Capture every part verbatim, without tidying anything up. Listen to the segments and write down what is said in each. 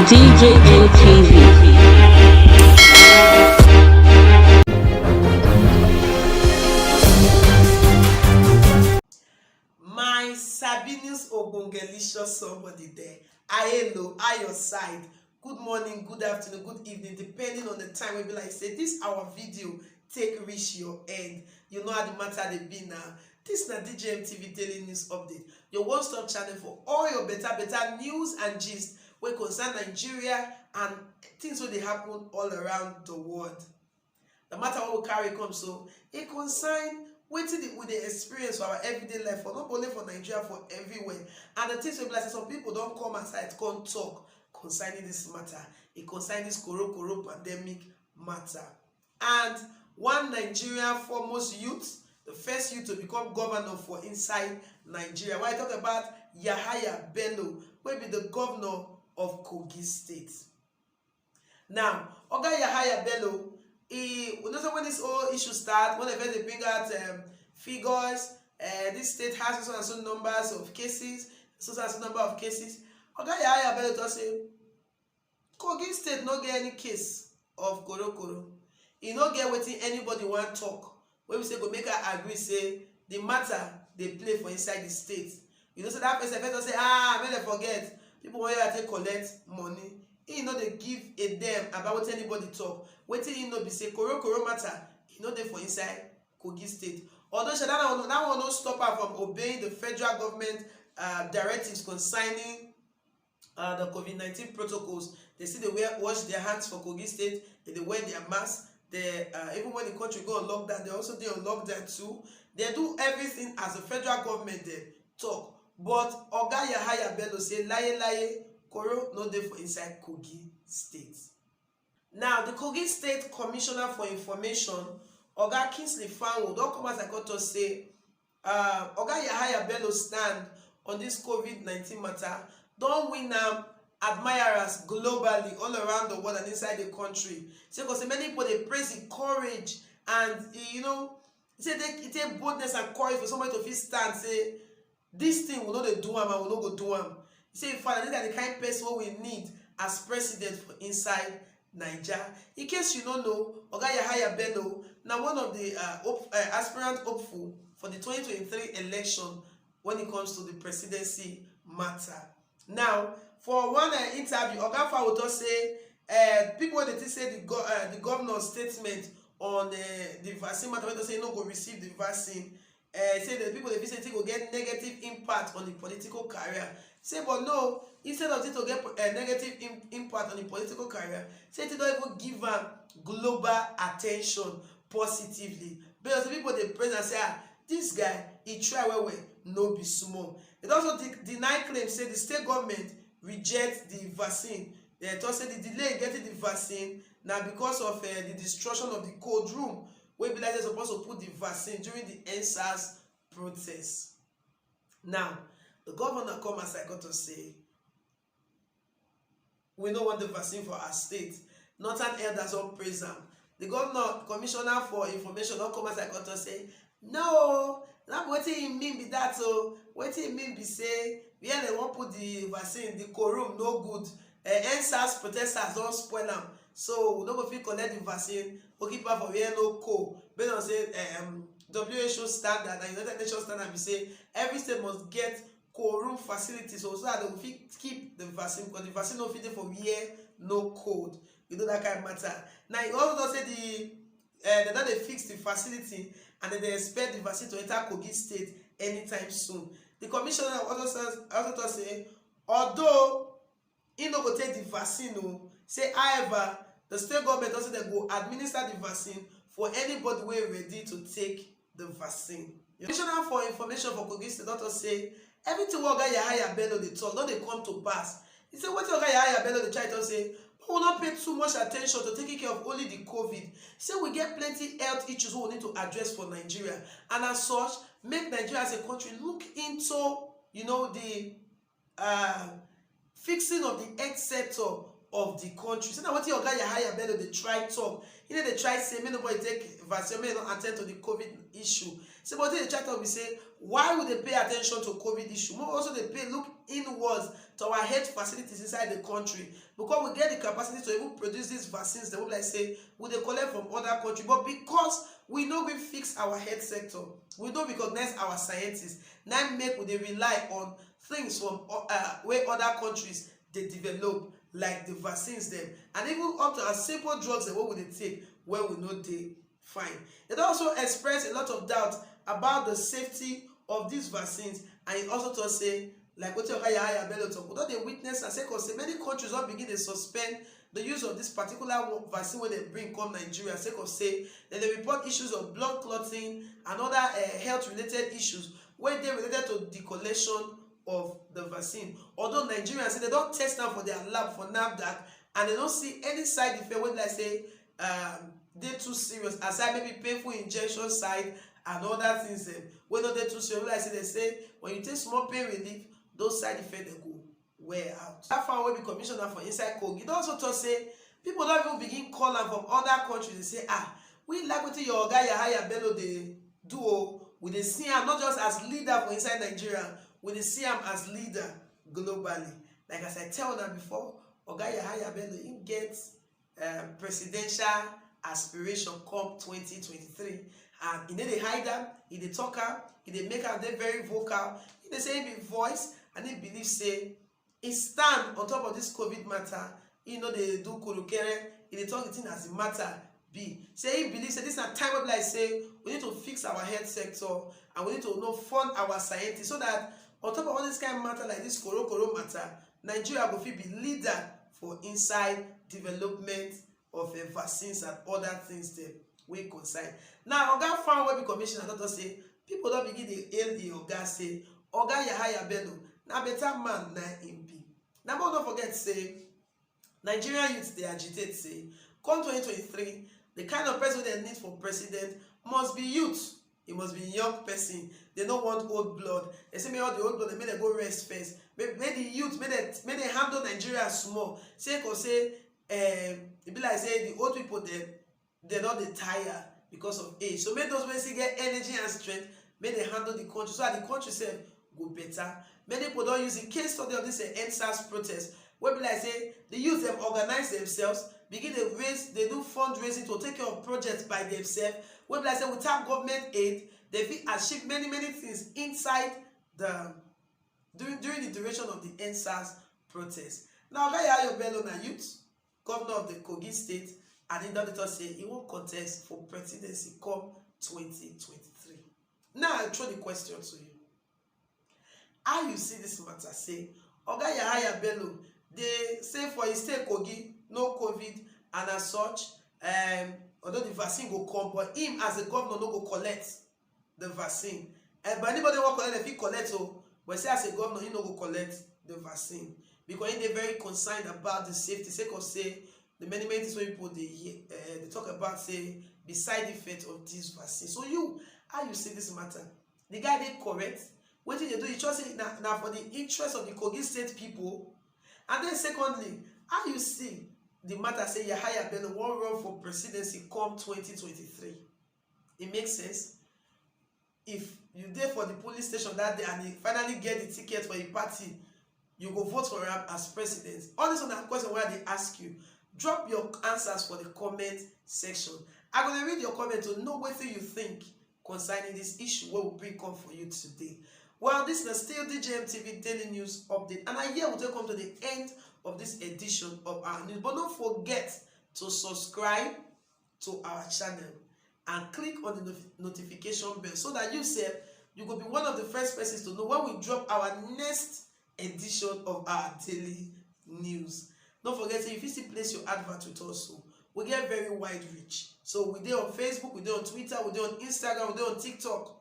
C J N T V. My Sabinus Ogbongelicious somebody there. Hello, how your side? Good morning, good afternoon, good evening, depending on the time we be like say this our video take reach your end. You know how the matter dey be now. This na D J M T V Daily News Update, your one-stop channel for all your better better news and gist wey concern Nigeria and things wey dey happen all around the world. The matter wey we carry come so, e concern wetin the, we dey experience for our everyday life, for not only for Nigeria, for everywhere. And the things wey be like say some people don come aside come talk concerning this matter. E concern this koro koro pandemic matter. And one Nigerian foremost youth, the first youth to become governor for inside Nigeria. When I talk about Yahaya Bello, wey be the governor of Kogi State. Now, Oga Yahaya Bello, he, we know say when this whole issue start, when they first dey bring out um, figures, uh, this state has so and so numbers of cases, so and so number of cases. Oga Yahaya Bello talk say Kogi State no get any case of koro koro. E no get wetin anybody wan talk wey be say go make am agree say the matter dey play for inside the state. You know say that person first talk say, ah, make dem forget, people wan use am take collect money. He no dey give a damn about wetin anybody talk. Wetin he know be say koro koro matter, e no dey for inside Kogi State. Although sha, that one, that one no stop am from obeying the federal government uh, directives concerning uh, the COVID nineteen protocols. They still dey wear, wash their hands for Kogi State. They dey wear their mask. They, uh, even when the country go on lockdown, they also dey on lockdown too. They do everything as the federal government dey talk. But Oga Yahaya Bello say, laye laye, koro no dey for inside Kogi State. Now, the Kogi State Commissioner for Information, Oga Kingsley Fanwo, don come out and come talk say uh, Oga Yahaya Bello stand on this COVID nineteen matter don win am admirers globally, all around the world and inside the country. Say, 'cause say many people dey praise the courage and, eh, you know, say they, it take boldness and courage for somebody to fit stand say this thing we no dey do am and we no go do am. He say, in fact, I think that the kind person wey we need as president for inside Naija. In case you no know, Oga Yahaya Bello na one of the uh, hope, uh, aspirant hopeful for the twenty twenty-three election when it comes to the presidency matter. Now, for one uh, interview, Oga Fawo talk say uh, people wey dey think say the, go, uh, the governor statement on uh, the vaccine matter, wey talk say e no go receive the vaccine, uh, say the people dey feel say e go get negative impact on the political career. Say, but no, instead of it to get uh, negative im- impact on the political career, say it don even give am global attention positively. Because the people dey praise and say, ah, this guy, he try well well, no be small. It also de- deny claim say the state government reject the vaccine. They talk say the delay in getting the vaccine na because of uh, the destruction of the cold room wey be like they supposed to put the vaccine during the N SARS protest. Now, the governor come as I got to say, we no want the vaccine for our state. Northern elders don praise am. The governor, commissioner for information don come as I got to say, no, na wetin he mean be that o. Wetin he mean be say where they wan put the vaccine, the quorum no good. Uh, N SARS protesters don spoil am. So we no go fit collect the vaccine, go keep am for where no cold. Based on say um, W H O standard and United Nations standard be say every state must get cold room facilities so, so that they go fit keep the vaccine, because the vaccine no fit dey for where no cold. You know that kind of matter. Now, you also know say the uh, they don dey fix the facility and they dey expect the vaccine to enter Kogi State anytime soon. The commissioner also says, also talk say, although he no go take the vaccine o, say however, the state government also dey go administer the vaccine for anybody wey ready to take the vaccine. The commissioner for information for Kogi State don talk say everything wey Oga Yahaya Bello dey talk don dey come to pass. He say wetin Oga Yahaya Bello dey try talk say, we no pay too much attention to taking care of only the COVID. He say we get plenty health issues wey we need to address for Nigeria, and as such, make Nigeria as a country look into, you know, the uh, fixing of the health sector of the country. Say na wetin Oga Yahaya Bello dey try talk. He no dey try say make nobody take vaccine, make no attend to the COVID issue. Say but wetin dey try talk be say why we dey pay attention to COVID issue. Make we also dey pay look inward us to our health facilities inside the country, because we get the capacity to even produce these vaccines that we like say we dey collect from other country, but because we no gree fix our health sector, we no recognize our scientists, na im make we dey rely on things from o- uh, wey other countries dey develop, like the vaccines dem, and even up to our simple drugs dem wey we dey take when we no dey fine. Dem don also express a lot of doubt about the safety of these vaccines, and e also talk say, like wetin Oga Yahaya Bello talk, we don dey witness am sake of say many countries don begin dey suspend the use of this particular one vaccine wey dem bring come Nigeria sake of say dem dey report issues of blood clotting and other uh, health related issues wey dey related to the collection of the vaccine. Although Nigerians say dem don test am for their lab for NAFDAC, and dem no see any side effect wey be like say um, dey too serious, aside maybe painful injection side and other things dem wey no dey too serious. Like say dem say when you take small pain relief, those side effect dem go wear out. That fan wey be commissioner for inside Kogi don also talk say people don even begin call am from other countries dey say, ah, we like wetin your Oga Yahaya Bello dey do o, we dey see am not just as leader for inside Nigeria, we dey see am as leader globally. Like as I tell una before, Oga Yahaya Bello im get um, presidential aspiration come twenty twenty-three, and e no dey hide am, e dey talk am, e dey make am dey very vocal. E dey say im be voice and e believe say e stand on top of this covid matter. E no dey do kurukere, e dey talk the thing as the matter be. Say e believe say this na time wey be like say we need to fix our health sector and we need to know fund our scientists so that on top of all this kind of matter like this koro koro matter, Nigeria go fit be leader for inside development of uh, vaccines and other things dem wey concern. Now Oga Fan wey be commissioner don talk say people don begin dey hail the oga say Oga Yahaya Bello na better man na im be. Na make we no forget say Nigerian youth dey agitate say come twenty twenty-three, the kind of person wey dem need for president must be youth. E must be young person. Dem no want old blood. Dem say make all the old blood dem make dem go rest first. Make make the youth make dem make dem handle Nigeria small. Sake of say um, e be like say the old people dem dem don dey tire because of age. So make those wey still get energy and strength make dem handle the country so that the country sef go better. Many people don use the case study of this uh, EndSARS protest wey be like say the youth dem organize themselves, begin dey raise, dey do fundraising to take care of projects by themselves. Wey be like say without government aid, they fit achieve many many things inside the during during the duration of the EndSARS protest. Now Oga Yahaya Bello na youth, governor of the Kogi State, and he don dey talk say he wan contest for presidency come twenty twenty-three. Now I throw the question to you. How you see this matter say Oga Yahaya Bello dey say for his state Kogi no covid, and as such um, although the vaccine go come but him as a governor no go collect the vaccine. Eh, but anybody wey wan collect dem fit collect o, but say as a governor he no go collect the vaccine because he dey very concerned about the safety sake of say the many many things wey people dey hear uh, dey talk about say be side effect of this vaccine. So you, how you see this matter? The guy dey correct? Wetin dey do, you sure say na na for the interest of the Kogi state people? And then secondly, how you see the matter say Yahaya Bello wan run for presidency come twenty twenty-three? It makes sense. If you dey for the polling station that day and he finally get the ticket for a party, you go vote for am as president? All this one na question wey I dey ask you. Drop your answers for the comment section. I go dey read your comment to know wetin you think concerning this issue wey we bring come for you today. Well, this na still D J M T V Daily News Update, and I here we take come to the end of this edition of our news. But don't forget to subscribe to our channel and click on the notif- notification bell so that you sef you go be one of the first persons to know when we drop our next edition of our daily news. Don't forget say you fit still place your advert with us o. We get very wide reach. So we dey on Facebook, we dey on Twitter, we dey on Instagram, we dey on TikTok.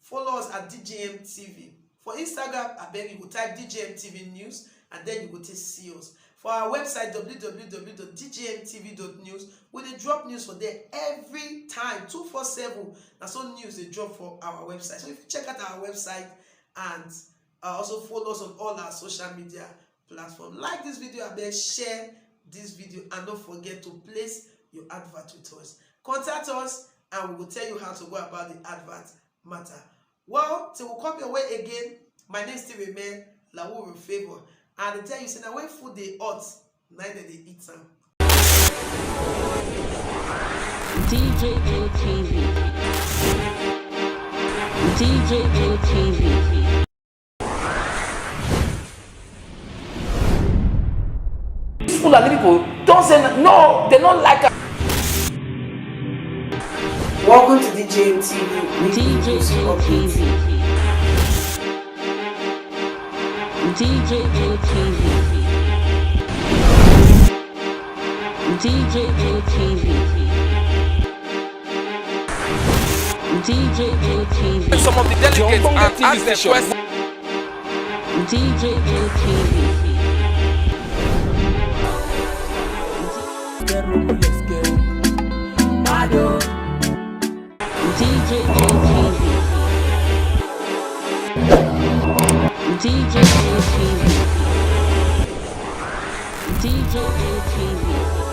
Follow us at D J M T V. For Instagram, abeg you go type D J M T V News and then you go take see us. For our website, W W W dot D J M T V dot news, we dey drop news for there every time, two four seven. Na so news dey drop for our website. So if you check out our website and uh, also follow us on all our social media platform. Like this video, abeg share this video and don't forget to place your advert with us. Contact us and we will tell you how to go about the advert matter. Well, till we come your way again, my name still remain Lawuru favour. And I dey tell you say na when food dey hot, na im dem dey eat am. D J N T V. D J N T V. These Fulani people don't say no, they don't like us. Welcome to D J N T V. D J N T V. D J N T V. D J N T V. D J N T V. Some of the delegates and ask them questions. D J N T V. D J N T V. D J N T V. D J N T V.